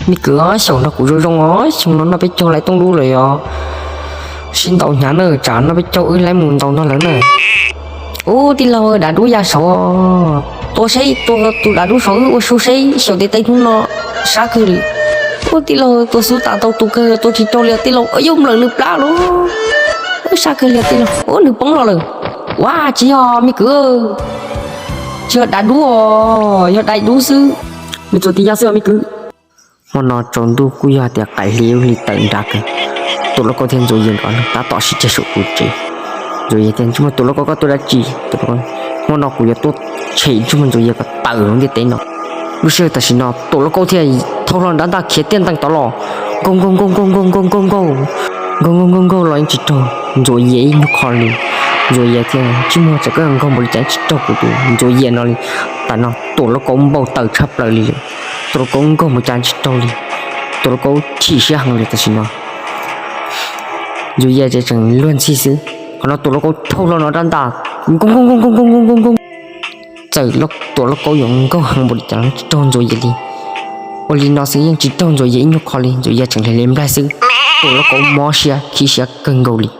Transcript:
Me kwv, xyaum nrog kuv zoo zoo os, xyoo no noj peb caug lawm, tooj dub lawm os. Sib ntaus hnyav na, tsam noj peb caug wb lawv mus ntaus nrog lawv na. Ub, tij laug, dav dub ya saud. Tua seb, tua tus dav dub saud wb ua su seb, xyaum tes taw hnub no sab kawg li. Ub, tij laug, tua xub tas ntau tus kawg, tua tsis raug li tij laug, yuav nplawm nws plab lawm. Sab kawg li tij laug, ub, nws poob los lawm. Ua, tsis yog me kwv, tsis yog dav dub os, yog dais dub xwb. Nws tsuas tib yam xwb me kwv. Hmo no tsaus ntuj kuj yog tias qaim hli ub hli tawm nrad kawg. Tuam lauj kaub thiab Ntxuav Yias nkawd tab tom sib ceg saum tus tsev. Ntxuav Yias tias, Ntsej muag, tuam lauj kaub, koj tuaj dab tsi? Tuam lauj kaub, Hmo no kuv yuav tuaj tshem ntsej muag Ntxuav Yias kom tawm lub ntiaj teb no. Lub sij hawm tam sim no tuam lauj kaub thiaj thau hlo rab ntaj khiav tiaj nteeg tod los, nkaug nkaug nkaug nkaug nkaug nkaug nkaug nkaug nkaug nkaug nkaug los yeej tsis raug Ntxuav Yias ib nyuag qho li. Ntxuav Yias tias, Ntsej muag, txawm koj nkaug npaum li cas tsis raug kuv tus Ntxuav Yias no li. Tam no tuam lauj kaub npau taws tshaj plaws li lawm. Tuam lauj kaub nkaug npaum cas tsis raug li. Tuam lauj kaub chim siab heev li tam sim no. Ntxuav Yias ces tseem luag ntxhi xwb. Qhov no tuam lauj kaub thau hlo no rab ntaj, nkaug nkaug nkaug nkaug nkaug nkaug nkaug nkaug, txawm tuam lauj kaub yuav nkaug heev npaum li cas los tsis raug Ntxuav Yias li. Ua li no xwb yeej tsis raug Ntxuav Yias ib nyuag qho li, Ntxuav Yias tseem hle hle nplaig xwb. Tuam lauj kaub mob siab khib siab kawg nkaus li.